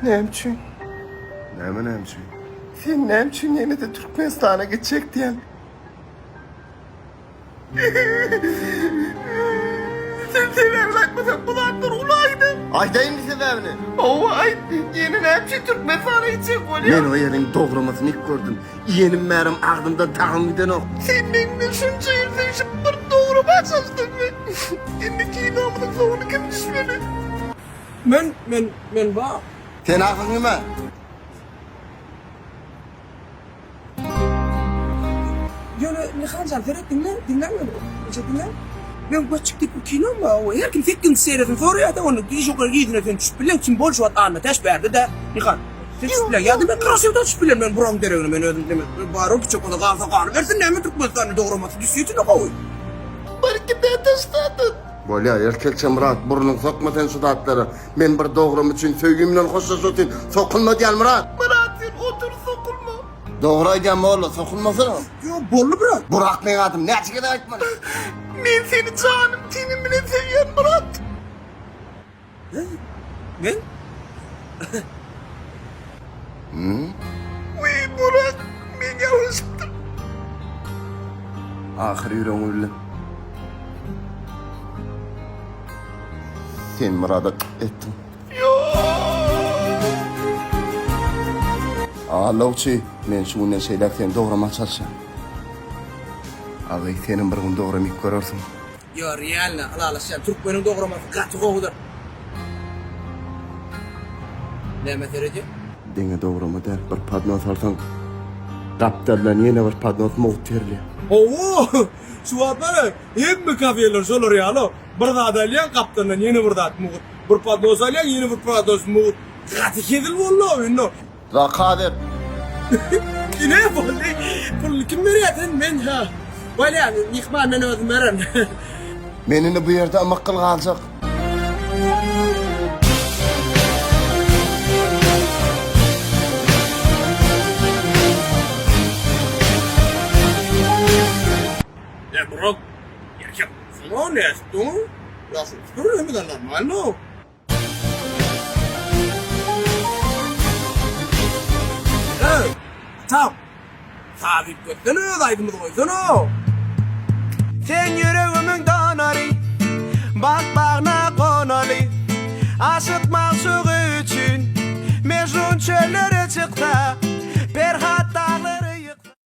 Näme üçin? Näme näme üçin? Sen näme üçin ýene-de Türkmenistana gitjek diýýäň? Sen sebäbini aýtmasaň bu zatlar ula gider. Aýdaýynmy sebäbini? Hawa aýt. Ýene näme üçin Türkmenistana gitjek bolýaň? Men o ýeriň dogramasyny ilk gördüm. Iýenim bärem agzymdan tagam gidenok. Sen meň bilen şunça ýyl söýşüp bir dograma çalyşdyňmy? Indi kinomyzyň soňuny kim düşmeli? Men, men, men bar. Sen agzyň nime? Ýöne Nihanjan seret diňle, diňläň meni, inçe diňle. Meň Göçjük diýip bir kinom bar, o her kim sekizinji seriýasyny soraýar-da, onda diş okar yzyna sen düşüp bilýäň, kim bol şu wagt Annatäç bärde-dä, Nihan. Sen düşüp bilýäň, ýa-da men Krasewda düşüp bilerin, men Buragyň deregine men özüm neme, bar ol kiçek bolsa galsa galybersin, näme Türkmenistanda dogramasy düşýetine gowy. Bar gidä taşladyn. Bolýa, erkekçe Myrat, burnuňy sokma sen şu zatlara. Men bir dogram üçin söýgim bilen hoşlaşyp otyryn. Sokulma diýýän Myrat. Myrat sen otur sokulma. Dogry aýdýan molla, sokulmasana. Ýok, boldy brat. Burak meň adym, näçe gezek aýtmaly? Men seni janym tenim bilen söýýän Myrat. Men? Wiý Burak, men ýalňyşypdym. Ahyr ýüregiňi bildim. Sen Myrada etdiň. Ýok. Allawçy, men şu günden şeýläk seni dograma çalyşan. Agy, senem bir gün dograma iýip görersiň. Ýo realno ylalaşýan türkmeniň dogramasy gaty gowudyr. Nämä seredýäň? Diňe dograma däl, bir podnos alsaň, gapdaldan ýene bir podnos mugt berilýär. Hawa, şu wagt bar-a, hemme kafeler şolar ýaly, bir zat alýaň, gapdaldan ýene bir zat mugt, bir podnos alýaň, ýene bir podnos mugt. Gaty hezil boldy-ow indi. Zakaz et. Ine boldy. Puluny kim berýär sen men ha. Bolýa myhman men özüm bererin. Men indi bu ýerde ymykgyl galjak. E bro, erkek bolsana nätdiň? Ýaşuly tüpür hemmeden normalno. Eý, atam! Saz üýtgetsene öz aýdymyzy goýsana! Sen ýüregimiň donary, Bagt bagna gonaly. Aşyk magşugy üçin Mejnun çöllere çyksa, Perhat dagly.